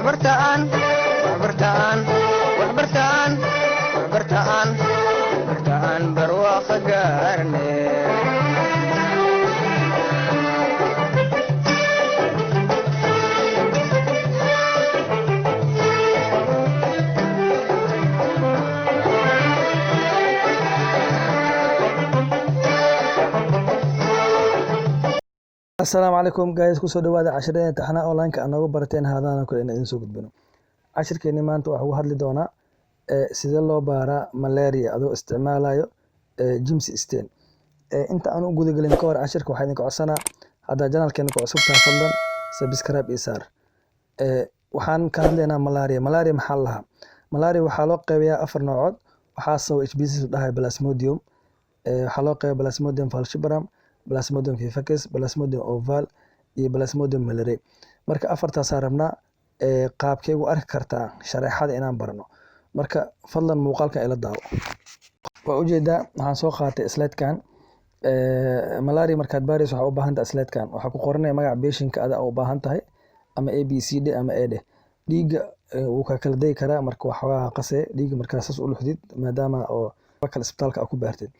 Waxbartaan, waxbartaan, waxbartaan, waxbartaan, waxbartaan, barwaaqo gaarne. Asalaamu calaykum guys, kusoo dhawaada casharada imtixaanaha online-ka aad nooga barateen haadana kale inaan idiin soo gudbino. Cashirkeeni maanta waxaa ugu hadli doonaa sidee loo baaraa malaria adoo isticmaalayo Giemsa stain. Inta aan u gudagelin ka hor cashirka, waxaa idinka codsanaa, haddaa channelkeena ku cusub tahay, fadlan subscribe ii saar. Waxaan ka hadlaynaa malaria. Malaria maxaa la lahaa? Malaria waxaa loo qeybiyaa afar noocood. Waxaa sababa species la dhahayo Plasmodium. Waxaa loo qeybiyaa Plasmodium falciparum, Plasmodium vivax, Plasmodium ovale iyo Plasmodium malariae. Marka afartaasaa rabnaa qaabkee u arki kartaa shareexada inaan barno. Marka fadlan muuqaalkan ila daawo. Waa ujeedaa, waxaan soo qaatay slide-kan. Malaria markaad baarayso, waxaa u baahan tahay slide-kan. Waxaa ku qoranaya magaca patient-ka ada u baahan tahay, ama A, B, C D ama A dheh. Dhiigga wuu ka kala degi karaa, marka waxoogaa qasee dhiigga markaa saas u luxdid, maadaama oo kale isbitaalka aad ku baartid.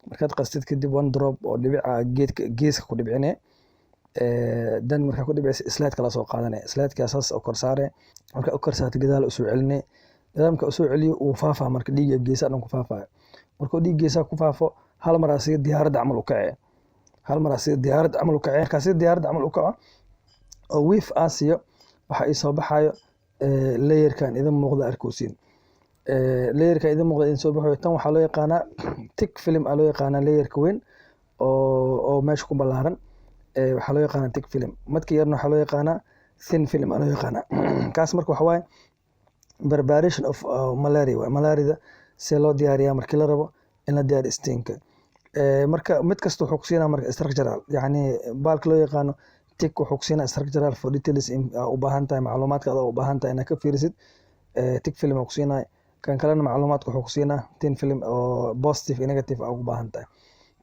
Markaad qastid kadib, one drop oo dhibica geedka geeska ku dhibcine. Dan markaa ku dhibcisa, slide kala soo qaadanaya, slide-ka saas u kor saare. Markaa u kor saarto, gadaal usoo celine. Gadaal markaa usoo celiyo, wuu faafaa. Marka dhiigga geesaha dhan ku faafayo, markuu dhiig geesaha ku faafo, hal mar asiga diyaaradda camal u kacee, hal mar asiga diyaaradda camal u kacee. Markaa asiga diyaaradda camal u kaco oo wiif aa siiyo, waxaa ii soo baxayo layerkan idin muuqda, arkosiin layerka idin muuqda idin soo baxayo. Tan waxaa loo yaqaanaa thick film aa loo yaqaanaa. Layerka weyn oo meesha ku ballaaran waxaa loo yaqaanaa thick film. Midka yarna waxaa loo yaqaanaa thin film aa loo yaqaanaa. Kaas marka waxa waaye preparation of malaria waay. Malaarida see loo diyaariyaa markii la rabo in la diyaariyo stainka? Marka mid kasta wuxuu kusiinaa marka structural, yacni baalka loo yaqaano thick wuxuu kusiinaa structural for details in u baahan tahay, macluumaadka adoo u baahan tahay inaad ka fiirisid, thick film aa kusiinaya. Kan kalena macluumaadka wuxuu kusiinaa thin film oo positive iyo negative aa ugu baahan tahay.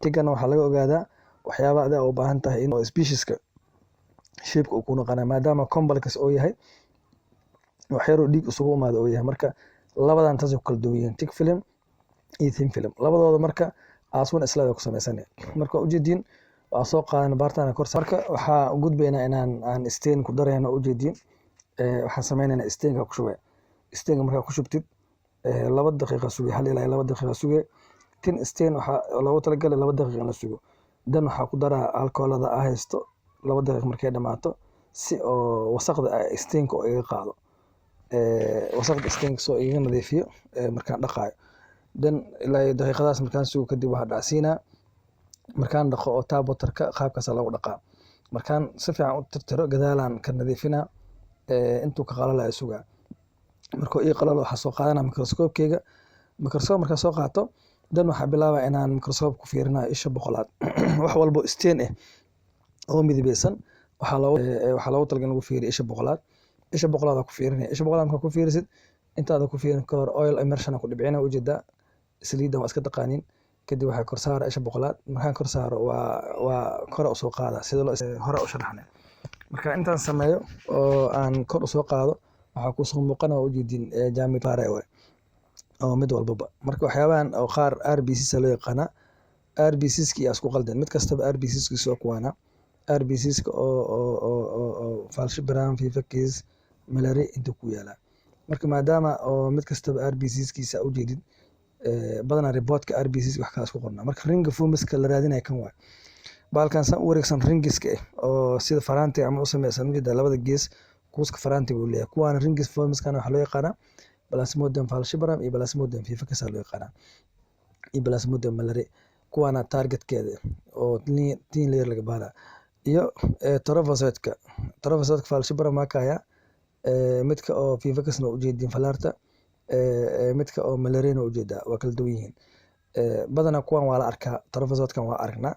Thickana waxaa laga ogaadaa waxyaabaha adiga u baahan tahay in specieska shape uu ku noqonaya, maadaama complex oo yahay, wax yar oo dhiig isugu imaado oo yahay. Marka labadan taas ku kala duwan yihiin, thick film iyo thin film labadooda. Marka aswan slide ku samaysanaya. Marka waa ujeediin, waa soo qaadan baartana kor. Marka waxaa u gudbaynaa inaan aan stain ku darayno. Ujeediin, waxaan sameynaynaa stainka ku shubay. Stainka markaa ku shubtid, 2 daqiiqa sugay, 1 ilaa 2 daqiiqa sugay. Thin stain waxaa loogu talagalay 2 daqiiqa in la sugo. Dan waxaa ku daraa alkoolada aa haysto. 2 daqiiq markay dhamaato, si oo wasaqda stainka oo iga qaado, wasaqda stainka soo iga nadiifiyo markaan dhaqaayo. Dan ilaa iyo daqiiqadaas markaan sugo kadib, waxaa dhacsiinaa markaan dhaqo oo tap waterka. Qaabkaasa lagu dhaqaa. Markaan si fiican u tirtiro, gadaalaan ka nadiifinaa. Intuu ka qalalayo sugaa. Markuu ii qalalo, waxaa soo qaadanaa microscope-keyga. Microscope markaan soo qaato, dan waxaa bilaabaa inaan microscope ku fiirinayo isha 100aad. Wax walbo stain ah oo midabeysan waxaa loogu talagalay in lagu fiiriyo isha 100aad. Isha 100aad aa ku fiirinaya. Isha 100aad markaa ku fiirisid, intaada ku fiirin ka hor, oil immersion aa ku dhibcina. Ujeedaa, saliidan waa iska taqaaniin. Kadib waxaa kor saara isha 100aad. Markaan kor saaro, waa kore usoo qaada sida loo hore u sharaxnay. Marka intaan sameeyo oo aan kor usoo qaado, waxaa kusoo muuqana, waa ujeedin, jaami pare waay oo mid walbaba. Marka waxyaabahan oo qaar RBCs loo yaqaanaa. RBCs ki yaa isku qaldan. Mid kastaba RBCs kiisa waa kuwaana, RBCs ka oo falciparum, vivax, malaria inta ku yaalaa. Marka maadaama oo mid kastaba RBCs kiisa ujeedid, badanaa reportka RBCs wax kala isku qornaa. Marka ring formska la raadinayo kan waay. Baalkan san u wareegsan, ringiska ah oo sida faraantiga camal u sameysan, ujeedaa, labada gees kuuska faraantiga uu leeyahay. Kuwaana ring formskana waxaa loo yaqaanaa Plasmodium falciparum iyo Plasmodium vivax loo yaqaanaa iyo Plasmodium malariae. Kuwaana targetkeeda oo thin layer laga baaraa. Iyo trophozoite-ka. Trophozoite-ka falciparum waa kaya, midka oo vivaxna waa ujeedin falaarta, midka oo malariana waa ujeedaa. Waa kala duwan yihiin. Badanaa kuwan waa la arkaa. Trophozoite-kan waa aragnaa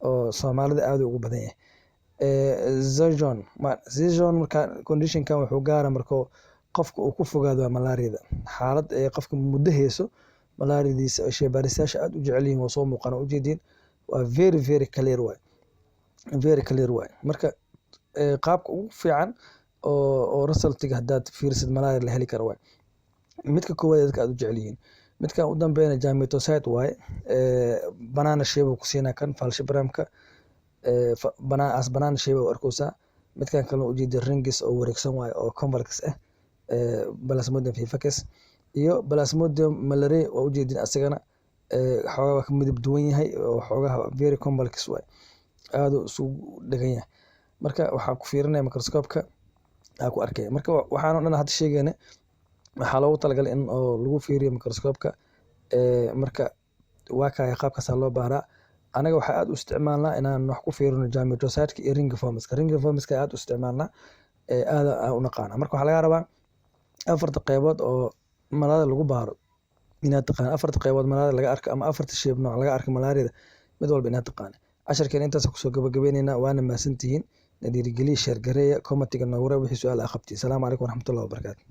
oo Soomaalida aad ugu badan yahay. Zona marka conditionkan wuxuu gaara markuu qofka uu ku fogaado malaariyada, xaalad ee qofka muddo hayso malaariyadiisa. Shaybaaristayaasha aad u jecel yihiin waa soo muuqan, ujeediin, waa very very clear waay, very clear waay. Marka qaabka ugu fiican oo resultiga haddaad fiirisid malaria la heli karo waay. Midka koowaad ee dadka aad u jecel yihiin. Midkan u dambeeyana gametocyte waaye. Banana shape uu ku siinaa kan falciparumka, as banana shape u arkaysaa. Midkan kale ujeeda rings oo wareegsan waaye oo complex ah, Plasmodium vivax iyo Plasmodium malariae waa ujeedin. Asagana xoogaa waa ka midab duwan yahay oo xoogaha very complex waaye, aad uu isugu dhegan yahay. Marka waxaa ku fiirinaya microscope-ka aa ku arkaya. Marka waxaan oo dhan hadda sheegayna waxaa loogu talagalay in oo lagu fiiriyo microscope-ka. Marka waa kaya, qaabkaasaa loo baaraa. Anaga waxaa aad u isticmaalnaa inaan wax ku fiirino gametocyte iyo ring formska. Ring formska aad u isticmaalnaa, aad aan u naqaana. Marka waxaa laga rabaa afarta qeybood oo malaria lagu baaro inaad taqaan, afarta qeybood malaria laga arko ama afarta shape nooc laga arko malaariyada, mid walba inaad taqaan. Casharkeena intaas kusoo gabagabeyneyna. Waana mahadsantihiin. Na dhiirigeliya, share gareeya, commentiga noogu reeb wixii su-aal aa qabtay. Asalaamu calaykum waraxmatullahi wabarakaatu.